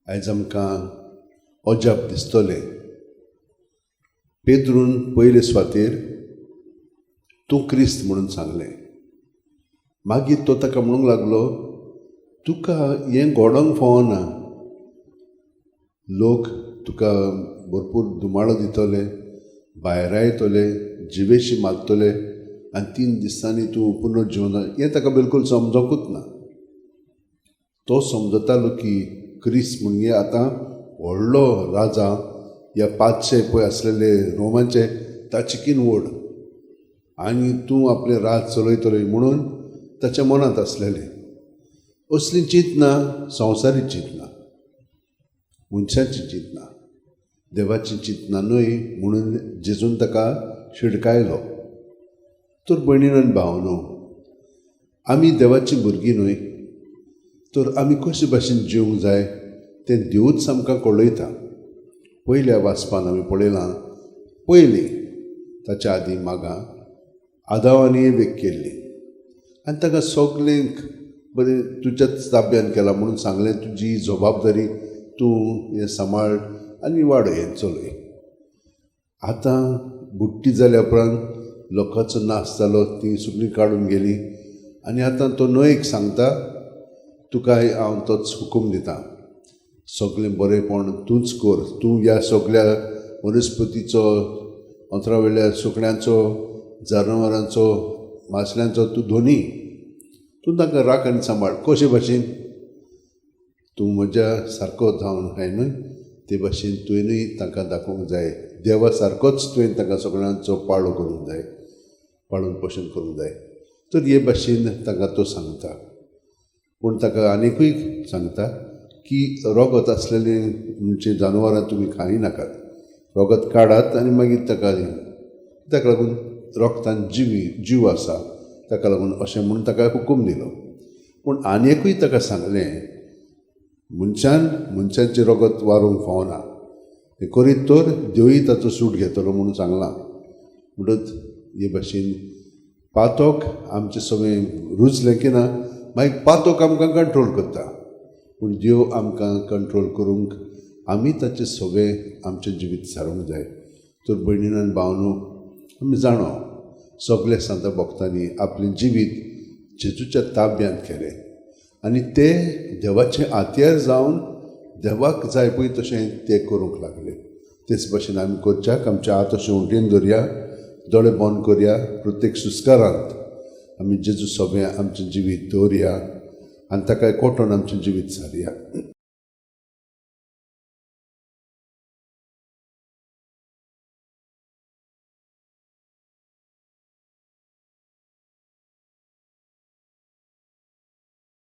आयज आमकां अजाप दिसतलें, पेद्रून पयले सुवातेर तूं क्रिस्त म्हणून सांगलें. मागीर तो ताका म्हणूंक लागलो, तुका हें घडोवंक फावना, लोक तुका भरपूर धुमाळो दितले, भायरायतले, जिवेशी मारतले आनी 3 दिसांनी तूं पुनर्जिवन. हें ताका बिलकूल समजोंकूच ना. तो समजतालो की क्रिस्त म्हणजे आतां व्हडलो राजा, ह्या 500 पळय आसलेले रोमाचे ताचिकीन व्हड, आनी तूं आपलें राज चलयतलो म्हणून ताच्या मनांत आसलेलें. असलीं चिंतनां संवसारीक चिंतनां, मनशाचीं चिंतनां, देवाचीं चिंतनां न्हय म्हणून जेजून ताका शिडकायलो. तर भयणीन आनी भावनो, आमी देवाचीं भुरगीं न्हय, तर आमी कशे भाशेन जिवंक जाय तें देवूच आमकां कळयता. पयल्या वाचपान आमी पळयलां, पयलीं ताच्या आदीं मागां आदाव आनी एवेक केल्ली आनी ताका सगळ्यांक बरें तुज्याच ताब्यान केला म्हणून सांगलें, तुजी जबाबदारी तूं हें सांबाळ आनी वाडय, हें चलय. आतां बुडटी जाल्या उपरांत लोकांचो नाश जालो, तीं सगळीं काडून गेलीं आनी आतां तो न्हंयेक सांगता, तुकाय हांव तोच हुकूम दिता, सगळें बरेंपण तूंच कर, तूं ह्या सगळ्या वनस्पतीचो, अंतरा वयल्या सुकण्यांचो, जनावरांचो, मासल्यांचो तूं धोनी, तूं तांकां राख आनी सांबाळ. कशे भाशेन तूं म्हज्या सारको जावन हाय न्हय, ते भाशेन तुवेंनूय तांकां दाखोवंक जाय, देवा सारकोच तुवें तांकां सगळ्यांचो पाळो करूंक जाय, पाळून पोशण करूंक जाय. तर हे भाशेन तांकां तो सांगता. पूण ताका आनिकूय सांगता की रोगत आसलेलें म्हणजे जानवरां तुमी खायी नाकात, रोगत काडात आनी मागीर ताका, ताका लागून रोगतान जीव आसा, ताका लागून अशें म्हूण ताका हुकूम दिलो. पूण आनिकूय ताका सांगलें, मनशान मनशाचें रोगत वारोवंक फावना, हें करीत तर देवूय ताचो सूट घेतलो म्हणून सांगलां. म्हणटच हे भाशेन पातोक आमचें सगळें रुजलें की ना, मागीर पातोक आमकां कंट्रोल करता, पूण देव आमकां कंट्रोल करूंक आमी ताचें सगळें आमचें जिवीत सारूंक जाय. तर भयणीन आनी भावनो, आमी जाणो सगळे सांता भक्तांनी आपलें जिवीत जेजूच्या ताब्यांत केलें आनी ते देवाचे आत्यार जावन देवाक जाय पळय तशें ते करूंक लागले. तेच भाशेन आमी करच्याक आमच्या हात अशें उटेन धरया, दोळे बंद करया, प्रत्येक सुस्कारांत आमी जेजू सगळें आमचें जिवीत दवरया आनी ताका कोटोन आमचें जिवीत सारया.